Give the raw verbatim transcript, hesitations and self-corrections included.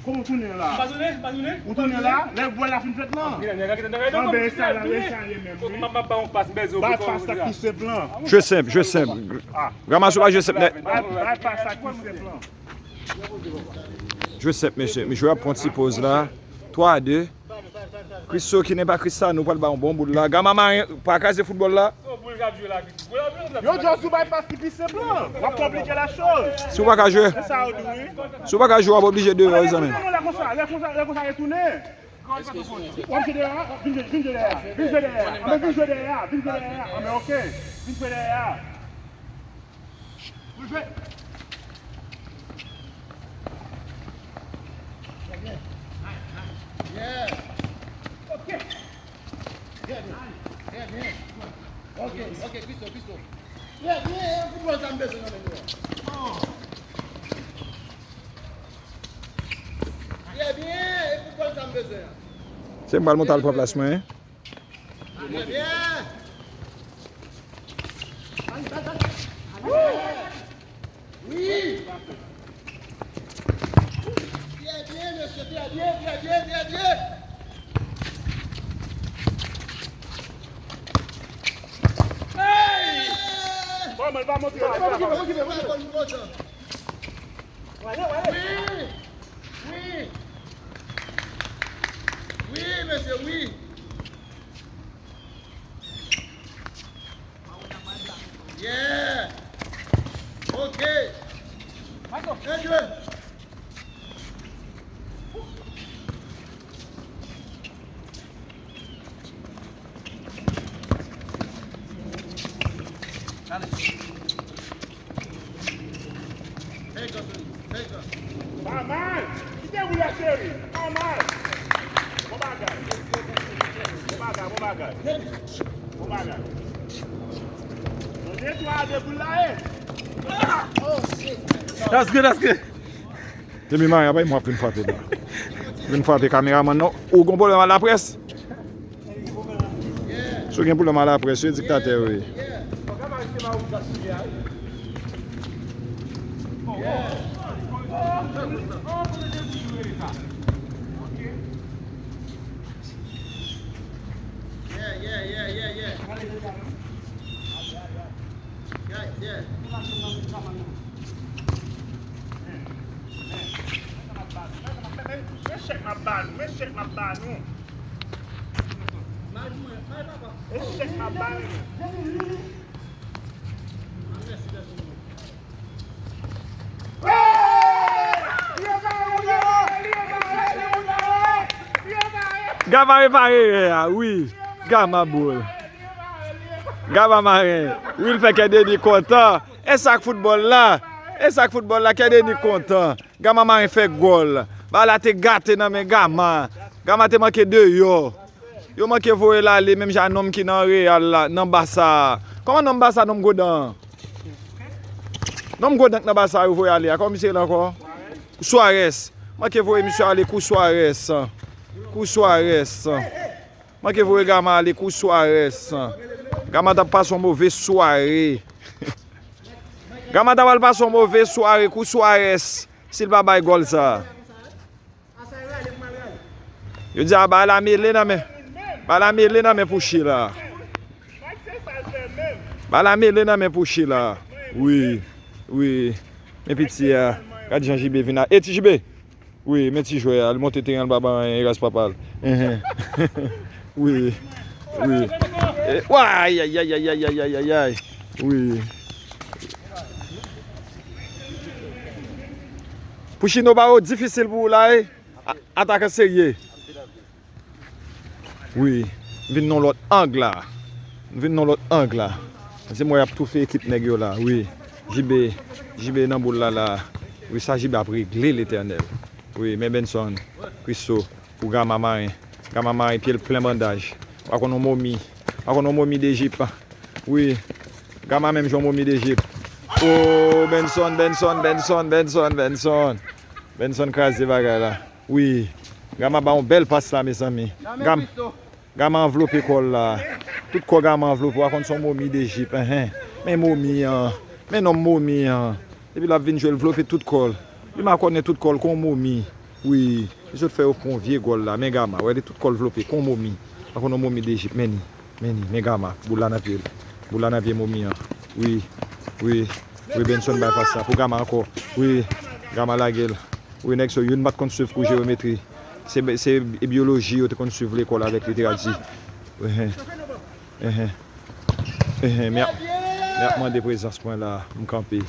Kòman w tounen la? Ou tounen la? Lè vwal la fin fèt lan. Anben, e sa la, e sa ye menm, wi. Bay pas la ki senp lan. Jwe senp, jwe senp. Granma, si w pa jwe senp nèt. Bay, bay pas la ki senp lan. Jwe senp, mesye. Jwe ap pran ti poz la. Twa a de. Christo ki ne pa Cristiano pral ba yon bon boul la. Gama Maren, pa kraze foutbòl la. Yo, Joss, ou bay pas ki pi senp lan. W ap konplike la choz. Si w pa ka jwe, si w pa ka jwe, w ap oblije deyò, zanmi. Lè konsa, lè konsa, lè konsa, retounen. W ap jwe dèyè a, vin jwe, vin jwe dèyè a, vin jwe dèyè a. Anben, vin jwe dèyè a, vin jwe dèyè a. Anben, oke. Vin jwe dèyè a. Pou jwe. Byen. Yeah. Ok. Trè byen. Trè byen. Ok, ok, Christo, Christo. Trè byen, e foutbòl sa m bezwen nan men nou an. Trè byen, e foutbòl sa m bezwen an. Se m pral monte al pran plas mwen, hein. Trè byen. Wi. Trè byen, mesye, trè byen, trè byen, trè byen. Hey! Bon, men l pa monte. Okipe, okipe, okipe. Wi. Wi. Wi, mesye, wi. Yeah. Ok. Byen jwe. Ale. Pa mal. Kite boul la, cheri. Pa mal. Bon bagay. Bon bagay, bon bagay. Bon bagay. Nou netwaye de boul la, e. That's good, that's good. Depi Mari ap bay mwen ap vin frape la. Vin frape kameramann nan. Ou gon pwoblèm ak laprès? Si w gen pwoblèm ak laprès, yo diktatè yo ye. Yeah, yeah, yeah, yeah, yeah. Yeah, yeah. Men chèk m ap ba nou, men chèk m ap ba nou. Men chèk m ap ba nou. Gama repare erè a, wi. Gama boul. Gama Maren. Wi, l fè kè Denis kontan. E sa k foutbòl la. E sa k foutbòl la, kè Denis kontan. Gama Maren fè gòl. Bal la te gate nan men Gama. Gama te manke deyò. Yo manke voye l ale, menm jan nonm ki nan Real la, nan Basa a. Kòman nonm Basa, nonm gwo dan an? Nonm gwo dan k nan Basa yo voye ale a, kòman misye rele ankò? Suarez. Manke voye misye ale kou Suarez. Kou Suarez. Manke voye Gama ale kou Suarez. Gama t ap pase yon move sware. Gama ta pral pase yon move sware kou Suarez si l pa bay gòl sa a. Yo di a, bal la mele nan men. Bal la mele nan men Pouchi la. Bal la mele nan men Pouchi la. Wi, wi. Men piti a. Gad jan Jibe vin a. E ti Jibe. Wi, men ti jwè a, li monte teren, li pa ban anyen, e ras papa l. Enhen. Wi, wi. E, way, ay, ay, ay. Wi. Pouchino ba yo difisil pou ou la, e. A-, atakan serye. Wi, m vin nan lòt ang la. M vin nan lòt ang la. Se mwen y ap toufe ekip nèg yo la, wi. Jibe, Jibe nan boul la la. Wi, sa Jibe ap regle, Letènèl. Wi, men Benson, Christo, pou Gama Maren. Gama Maren, pye l plen bandaj. Pa konn yon momi. Pa konn yon momi Dejip. Wi, Gama menm jan yon momi Dejip. O, Benson, Benson, Benson, Benson, Benson. Benson kraze bagay la. Wi. Gama ba yon bèl pas la, mezanmi. Gam-, Gama anvlope kò l la. Tout kò Gama anvlope, w a konn se yon momi Dejip, enhen. Men momi an. Men nonm momi an. Epi l ap vin jwe l vlope tout kò l. Li makònen tout kò l kon momi. Wi, li sot fè yo pran yon vye gòl la. Men Gama, wè li tout kò l vlope kon momi. Tankou yon momi Dejip, men li, men li, men Gama. Boul la nan pye l. Boul la nan pye momi an. Wi, wi, wi, Benson bay pas la pou Gama ankò. Wi, Gama lage l. Wi, nèg sa yo, youn pa t konn swiv kou jewometri. Se, se byoloji yo te konn swiv lekòl avèk literati. Enhen, enhen, enhen, men ap, men ap mande prezans mwen la, m kanpe.